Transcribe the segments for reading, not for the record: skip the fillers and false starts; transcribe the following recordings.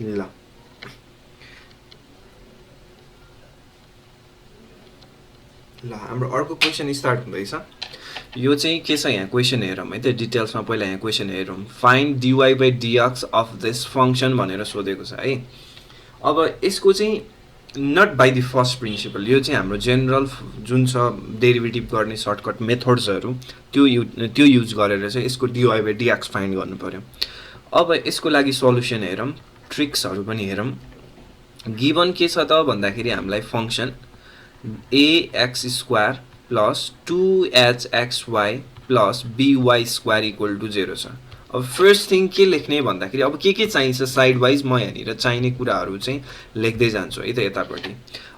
ल ल हाम्रो अर्को क्वेसन स्टार्ट हुँदैछ। यो चाहिँ के छ यहाँ क्वेसन हेरौँ है त डिटेल्समा। पहिला यहाँ क्वेसन हेरौँ। Find dy by dx of this function भनेर सोधेको छ है। अब यसको चाहिँ not by the first principle, यो चाहिँ हाम्रो जेनरल जुन छ डेरिभेटिभ गर्ने सर्टकट मेथड्सहरू त्यो युज गरेर चाहिँ यसको dy बाई dx फाइन्ड गर्नु पर्यो। अब यसको लागि सल्युसन हेरौँ, ट्रिक्सहरू पनि हेरौँ। गिभन के छ त भन्दाखेरि हामीलाई function ax square plus 2hxy plus by square equal to 0 छ। अब फर्स्ट थिङ के लेख्ने भन्दाखेरि अब के चाहिन्छ साइड वाइज म यहाँनिर चाहिने कुराहरू चाहिँ लेख्दै जान्छु है त यतापट्टि।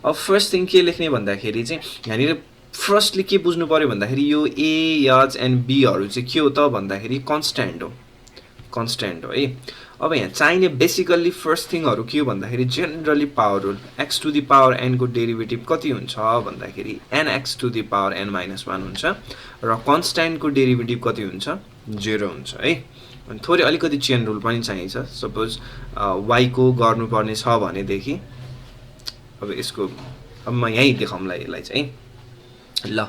अब फर्स्ट थिङ के लेख्ने भन्दाखेरि चाहिँ यहाँनिर फर्स्टली के बुझ्नु पर्यो भन्दाखेरि यो ए एच एन्ड बीहरू चाहिँ के हो त भन्दाखेरि कन्स्ट्यान्ट हो है। अब यहाँ चाहिने बेसिकल्ली फर्स्ट थिङहरू के हो भन्दाखेरि generally power rule, x to the power n को डेरिभेटिभ कति हुन्छ भन्दाखेरि n x to the power n minus 1 हुन्छ र कन्स्ट्यान्टको डेरिभेटिभ कति हुन्छ 0 हुन्छ है। अनि थोरै अलिकति चेन रुल पनि चाहिन्छ। सपोज वाईको गर्नुपर्ने छ भनेदेखि अब यसको अब म यहीँ देखाउँला यसलाई चाहिँ ल।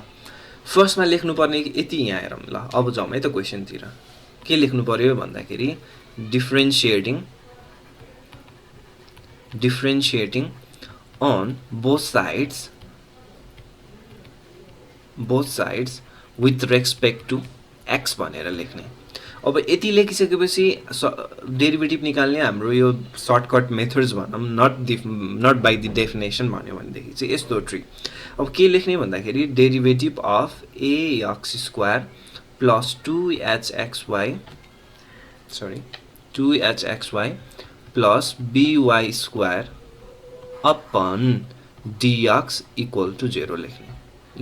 फर्स्टमा लेख्नुपर्ने यति यहाँ हेरौँ ल। अब जाउँ है त क्वेसनतिर। के लेख्नु पर्यो भन्दाखेरि differentiating on both sides with respect to x भनेर लेख्ने। अब यति लेखिसकेपछि डेरिभेटिभ निकाल्ने हाम्रो यो सर्टकट मेथड्स भनौँ, नट बाई द डेफिनेसन भन्यो भनेदेखि चाहिँ यस्तो ट्रिक। अब के लेख्ने भन्दाखेरि derivative of ax square plus 2hxy plus by square upon dx equal to 0 लेख्ने।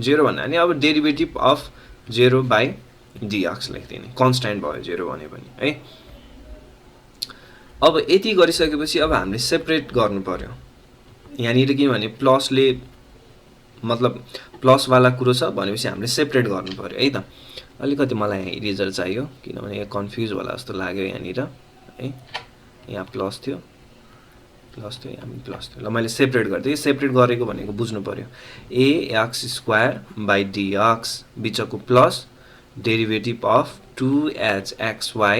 0 भन्दा नि अब डेरिभेटिभ अफ 0 बाई dx लेख्दिने, कन्स्ट्यान्ट भयो 0 भने पनि है। अब यति गरिसकेपछि अब हामीले सेपरेट गर्नु पर्यो यहाँनिर, किनभने प्लसले मतलब प्लसवाला कुरो छ भनेपछि हामीले सेपरेट गर्नु पर्यो है त। अलिकति मलाई यहाँ इरेजर चाहियो किनभने यहाँ कन्फ्युज होला जस्तो लाग्यो यहाँनिर है। यहाँ प्लस थियो यहाँ प्लस थियो। ल मैले सेपरेट गरिदिएँ। सेपरेट गरेको भनेको बुझ्नु पर्यो ax स्क्वायर बाई dx बिचको plus derivative of 2hxy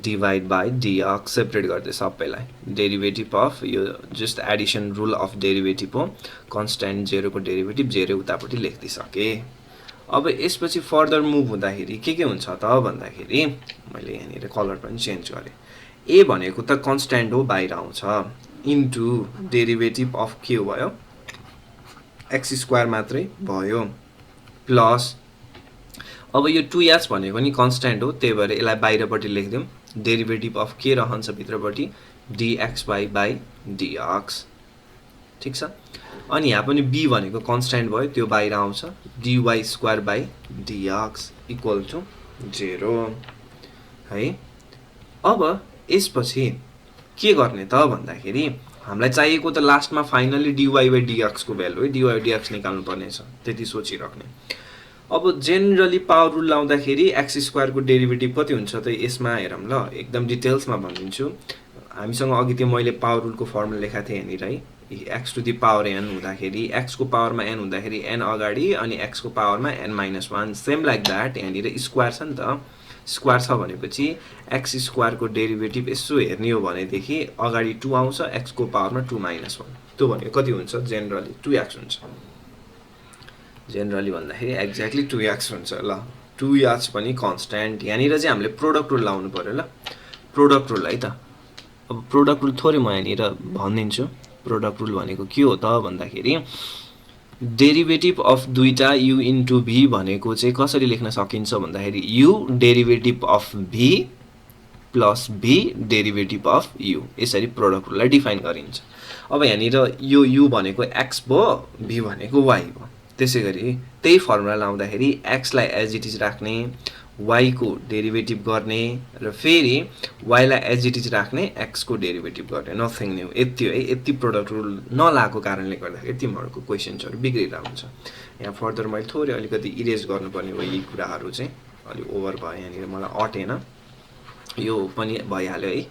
divide by dx separate गरिदिएँ सबैलाई। डेरिभेटिभ अफ यो just Edison rule of derivative हो, कन्स्ट्यान्ट 0 को डेरिभेटिभ 0 उतापट्टि लेख्दिसकेँ। अब यसपछि फर्दर मुभ हुँदाखेरि के हुन्छ त भन्दाखेरि मैले यहाँनिर कलर पनि चेन्ज गरेँ। ए भनेको त कन्स्ट्यान्ट हो बाहिर आउँछ इन्टु डेरिभेटिभ अफ के भयो एक्स स्क्वायर मात्रै भयो प्लस अब यो 2h भनेको नि कन्स्ट्यान्ट हो त्यही भएर यसलाई बाहिरपट्टि लेखिदिउँ। डेरिभेटिभ अफ के रहन्छ भित्रपट्टि dxy बाई dx ठिक छ। अनि यहाँ पनि b भनेको कन्स्ट्यान्ट भयो त्यो बाहिर आउँछ dy square by dx equal to 0 है। अब यसपछि के गर्ने त भन्दाखेरि हामीलाई चाहिएको त लास्टमा फाइनली dy बाई dx को भ्यालु है, dy बाई dx निकाल्नु पर्ने छ त्यति सोचिराख्ने। अब जेनरली पावर रुल लाउँदाखेरि एक्स स्क्वायरको डेरिभेटिभ कति हुन्छ त यसमा हेरौँ ल, एकदम डिटेल्समा भनिदिन्छु। हामीसँग अघि त्यो मैले पावर रुलको फर्मुला लेखाएको थिएँ यहाँनिर है। X to the power n हुँदाखेरि एक्सको पावरमा एन हुँदाखेरि एन अगाडि अनि एक्सको पावरमा n minus 1 same like that. यहाँनिर स्क्वायर छ नि त, स्क्वायर छ भनेपछि एक्स स्क्वायरको डेरिभेटिभ यसो हेर्ने हो भनेदेखि अगाडि 2 आउँछ, एक्सको पावरमा 2 माइनस 1 त्यो भनेको कति हुन्छ जेनरली 2x हुन्छ। जेनरली भन्दाखेरि एक्ज्याक्टली 2x हुन्छ ल। 2h पनि कन्स्ट्यान्ट। यहाँनिर चाहिँ हामीले प्रोडक्ट रुल लाउनु पर्यो ल, प्रोडक्ट रुल है त। अब प्रोडक्ट रुल थोरै म यहाँनिर भनिदिन्छु। प्रोडक्ट रुल भनेको के हो त भन्दाखेरि डेरिभेटिभ अफ दुईटा u इन्टु v भनेको चाहिँ कसरी लेख्न सकिन्छ भन्दाखेरि u derivative of v plus v derivative of u, यसरी प्रोडक्ट रुललाई डिफाइन गरिन्छ। अब यहाँनिर यो u भनेको x भयो, v भनेको y भयो। त्यसै गरी त्यही फर्मुला लाउँदाखेरि x लाई एज इट इज राख्ने, y को डेरिभेटिभ गर्ने र फेरि y लाई एज इट इज राख्ने, x को डेरिभेटिभ गर्ने, नथिङ न्यू। यति है, यति प्रोडक्ट रुल नलाएको कारणले गर्दाखेरि तिमीहरूको क्वेसन्सहरू बिग्रिरहेको हुन्छ। यहाँ फर्दर मैले थोरै अलिकति इरेज गर्नुपर्ने भयो, यी कुराहरू चाहिँ अलि ओभर भयो यहाँनिर मलाई अटेन, यो पनि भइहाल्यो है।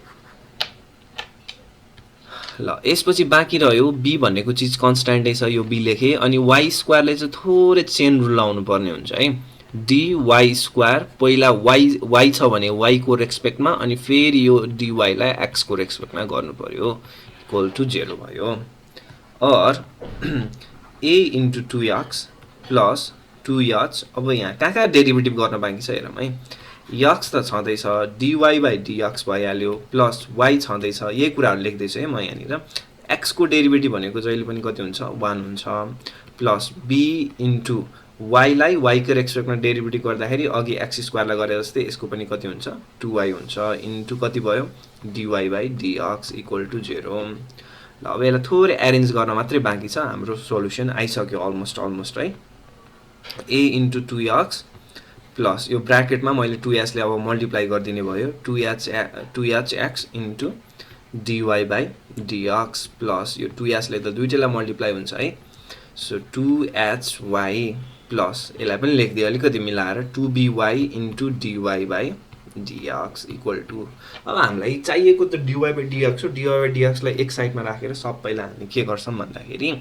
ल यसपछि बाँकी रह्यो b भन्नेको चिज कन्स्ट्यान्टै छ यो b लेखेँ अनि y स्क्वायरले चाहिँ थोरै चेन रुल लाउनु पर्ने हुन्छ है dy स्क्वायर पहिला y छ भने y को रेस्पेक्टमा अनि फेरि यो dy लाई x को रेस्पेक्टमा गर्नु पर्यो इक्वल टु 0 भयो और a into 2x plus 2h अब यहाँ कहाँ डेरिभेटिभ गर्न बाँकी छ हेरौँ है x त छँदैछ dy by dx भइहाल्यो प्लस y छँदैछ यही कुराहरू लेख्दैछु है म यहाँनिर x को डेरिभेटिभ भनेको जहिले पनि कति हुन्छ 1 हुन्छ प्लस b इन्टु y लाई y को रेस्पेक्टमा डेरिभेटिभ गर्दाखेरि अघि x स्क्वायरलाई गरे जस्तै यसको पनि कति हुन्छ 2y हुन्छ इन्टु कति भयो dy by dx equal to 0 ल अब यसलाई थोरै एरेन्ज गर्न मात्रै बाँकी छ हाम्रो सोलुसन आइसक्यो अलमोस्ट है a इन्टु 2x प्लस यो ब्राकेटमा मैले 2h ले अब मल्टिप्लाई गरिदिने भयो 2hx into dy by dx plus यो 2h ले त दुईटैलाई मल्टिप्लाई हुन्छ है सो 2hy प्लस यसलाई पनि लेखिदिए अलिकति मिलाएर 2by into dy by dx equal to अब हामीलाई चाहिएको त dy by dx हो dy by dx लाई एक साइडमा राखेर सबैलाई हामी के गर्छौं भन्दाखेरि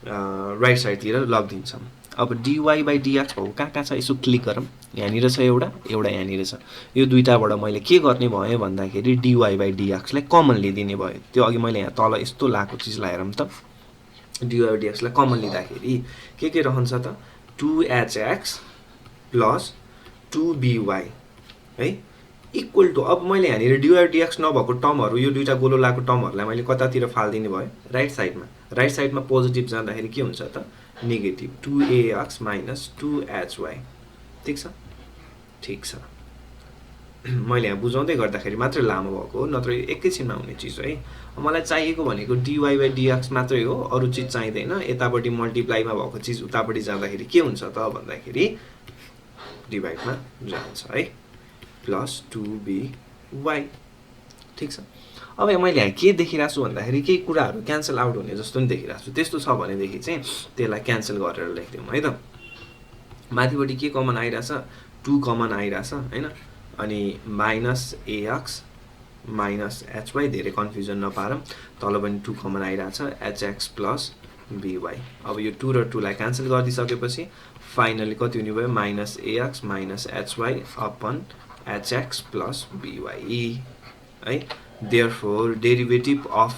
राइट साइडतिर लगिदिन्छौं अब dy by dx भएको कहाँ छ यसो क्लिक गरौँ यहाँनिर छ एउटा यहाँनिर छ यो दुईटाबाट मैले के गर्ने भयो भन्दाखेरि dy by dx लाई कमन लिदिने भयो त्यो अघि मैले यहाँ तल यस्तो लाको चीज लाएर त dy by dx लाई कमन लिँदाखेरि के रहन्छ त 2hx प्लस 2by है इक्वल टु अब मैले यहाँनिर dy by dx नभएको टर्महरु यो दुईटा गोलो लाको टर्महरुलाई मैले कतातिर फाल्दिने भयो राइट साइडमा पोजिटिभ जाँदाखेरि के हुन्छ त नेगेटिभ 2ax minus 2hy ठीक छ मैले यहाँ बुझाउँदै गर्दाखेरि मात्र लामो भएको हो नत्र एकैछिनमा हुने चीज है मलाई चाहिएको भनेको dy by dx मात्रै हो अरु चीज चाहिदैन यतापटि मल्टिप्लाईमा भएको चीज उतापटि जाँदाखेरि के हुन्छ त भन्दाखेरि डिभाइडमा जान्छ है प्लस 2by ठीक छ अब मैले यहाँ के देखिरा छु भन्दाखेरि केही कुराहरु क्यान्सल आउट हुने जस्तो नि देखिरा छु त्यस्तो छ भने देखि चाहिँ त्यसलाई क्यान्सल गरेर लेख्दियौ है त माथिपटि के कमन आइराछ 2 कमन आइराछ हैन अनि -ax -hy धेरै कन्फ्युजन नपारम तल पनि 2 कमन आइराछ hx by अब यो 2 र 2 लाई क्यान्सल गरिदिसकेपछि फाइनली कति हुने भयो -ax -hy upon hx by है therefore derivative of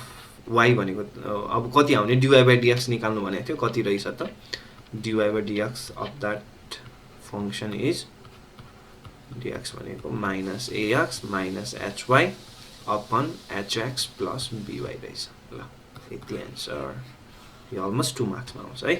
y भनेको अब कति आउने dy by dx निकाल्नु भनेको थियो कति रहेछ त dy by dx of that function is dx भनेको -ax -hy upon hx by रहेछ ल यति आन्सर यो अलमोस्ट 2 मार्क्समा आउँछ है